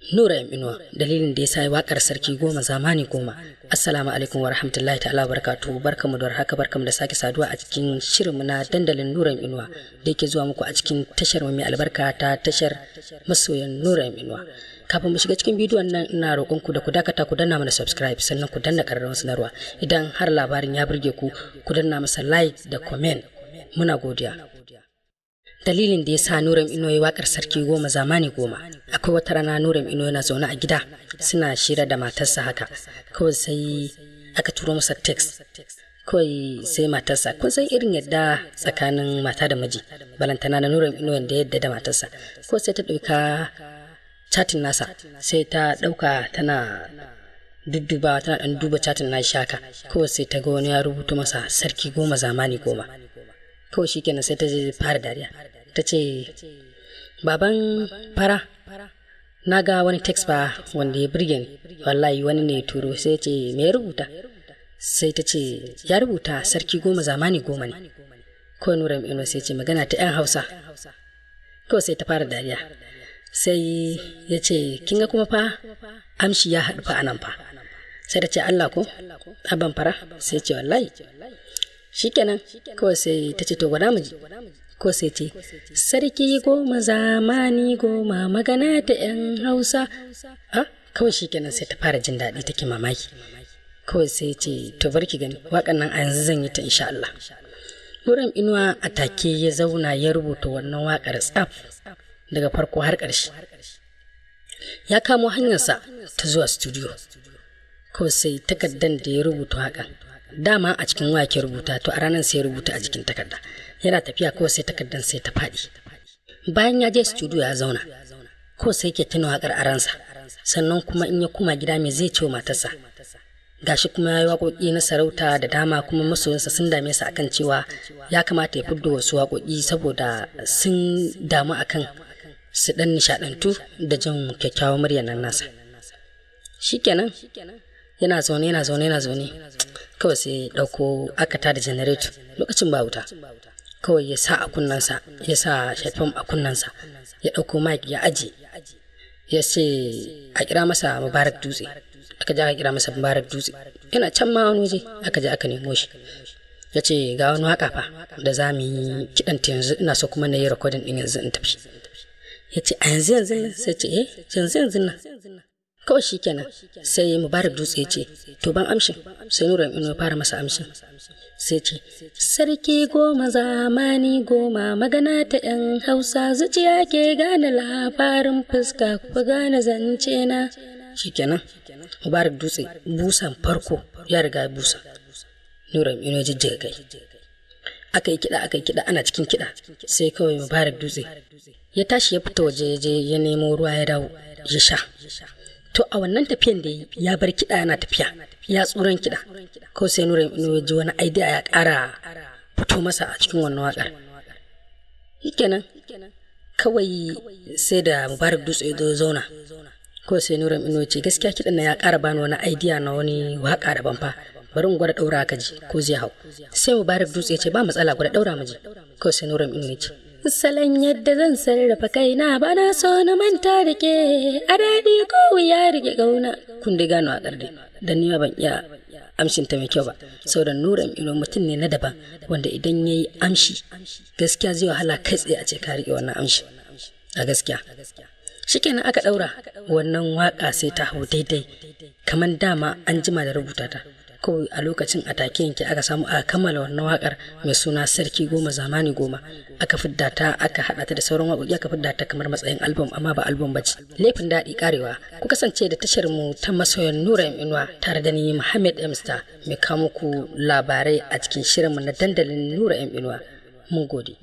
Nura M Inuwa, dalilin da ya sa waƙar Sarki Goma Zamani Goma. Assalamu alaikum wa rahmatullahi ta'ala barakatuhu. Barkamu da warhaka, barkamu da sake saduwa a cikin shirinmu na dandalin Nura M Inuwa da yake zuwa muku a cikin tashar mu mai albarka ta tashar masoyan Nura M Inuwa. Kafin mu shiga cikin bidiyon nan, ina roƙon ku da ku dakata, ku danna mana subscribe, sannan ku danna ƙararrawar sanarwa. Idan har labarin ya burge ku, ku danna masa like da comment. Muna godiya. Dalilin da ya sa Nura Ino ya wakar Sarki Goma Zamani Goma. Akwai wata rana Nura Ino yana zaune a gida suna shira da matarsa haka. Kawai sai aka turo masa text. Kawai sai matarsa, kun san irin yadda tsakanin mata da miji, balantana na Nura Ino yadda yadda da matarsa. Ko sai ta ɗauka chatin nasa, sai ta ɗauka tana dudduba, tana ɗan duba chatin na shaka. Kawai sai ta ga wani ya rubuta masa Sarki Goma Zamani Goma. Kawai shikenan sai ta fara dariya, ta ce, "Baban fara, na ga wani text ba wanda ya burge ni wallahi, wani ne turo." Sai ce, "Me ya rubuta?" Sai ta ce, "Ya rubuta Sarki Goma Zamani Goma ne." Ko Nura Ino sai ce, "Magana ta yan Hausa." Kawai sai ta fara dariya. Sai ya ce, "Kin ga kuma fa amshi ya haɗu fa anan fa." Sai ta ce, "Allah ko, abban fara?" Sai ce, "Wallahi." Shikenan, kawai sai ta ce, "To, gwada mu ji." Ko sai ce, "Sarki Goma Zamani Goma, magana ta yan Hausa." Ha, kawai shikenan sai ta fara jin daɗi, take mamaki. Kawai sai ce, "To, barki gani, waƙan nan a yanzu zan yi ta insha Allah." Wurin Inuwa a take ya zauna ya rubuta wannan waƙar tsaf daga farko har ƙarshe. Ya kamo hanyarsa ta zuwa studio. Kawai sai takardan da ya rubuta waƙan, dama a cikin waya ke rubuta, to a ranar sai ya rubuta a jikin takarda. Yana tafiya, kawai sai takardan sai ta faɗi. Bayan ya je studio ya zauna, ko sai ke tuna waƙar a ransa, sannan kuma in ya koma gida me zai ce wa matarsa? Gashi kuma ya yi waƙoƙi na sarauta da dama, kuma masoyansa sun dame sa akan cewa ya kamata ya fiddo wasu waƙoƙi saboda sun damu akan su ɗan nishaɗantu da jin kyakkyawan muryar nan nasa. Shikenan, yana zaune, yana zaune, yana zaune, kawai sai ɗauko aka tada janareto, lokacin ba wuta. Kawai ya sa a kunnensa, ya sa headphone a kunnensa, ya ɗauko mic ya aje, ya ce a kira masa Mubarak Dutse. Aka je aka kira masa Mubarak Dutse, yana can ma wani waje, aka je aka nemo shi. Ya ce, "Ga wani waka fa da za mu yi kiɗan ta yanzu, ina so kuma na yi recording ɗin yanzu in tafi." Ya ce, "A yanzu yanzu nan?" Sai ce, "Eh, yanzu yanzu nan." Kawai shi kenan sai Mubarak Dutse ya ce, "To, ban amshin." Sai Nura Ino ya fara masa amshin. Sai ce, "Sarki Goma Zamani Goma, magana ta yan Hausa, zuciya ke gane labarin fuska, ku gane zance na." Shikenan, Mubarak Dutse busan farko ya riga busa. Nura Ino ya jijjiga kai. Aka yi kiɗa, aka yi kiɗa, ana cikin kiɗa sai kawai Mubarak Dutse ya tashi ya fita waje, ya je ya nemo ruwa, ya dawo ya sha. To, a wannan tafiyan da ya bar kiɗa, yana tafiya ya tsuran kiɗa, ko sai Nura Ino ya ji wani idea ya ƙara fito masa a cikin wannan waƙar. Shikenan, kawai sai da Mubarak Dutse ya zo zauna, ko sai Nura Ino ya ce, "Gaskiya kiɗan nan ya ƙara bani wani idea na wani waƙa daban fa, bari in gwada ɗaura ka ji ko zai hau." Sai Mubarak Dutse ya ce, "Ba matsala, gwada ɗaura mu ji." Ko sai Nura Ino ya ce, "Salon yadda zan sarrafa kaina, ba na so na manta da ke, a daɗi ko wuya rike gauna." Kun dai gano a ƙarde dan ni ban iya amshin ta mai kyau ba, saboda Nura Ino mutum ne na daban wanda idan ya yi amshi, gaskiya zai wahala kai tsaye a ce ka riƙe wannan amshi a gaskiya. Shikenan, aka ɗaura wannan waƙa, sai ta hau daidai kamar dama an jima da rubuta ta. Kawai a lokacin a take yanke aka samu aka kammala wannan wakar mai suna Sarki Goma Zamani Goma. Aka fidda ta, aka hada ta da sauran waƙoƙi, aka fidda ta kamar matsayin album, amma ba album bace. Laifin daɗi karewa. Ku kasance da tashar mu ta masoyan Nura M Inuwa tare da ni Muhammad M Star, mai kawo muku labarai a cikin shirinmu na dandalin Nura M Inuwa. Mun gode.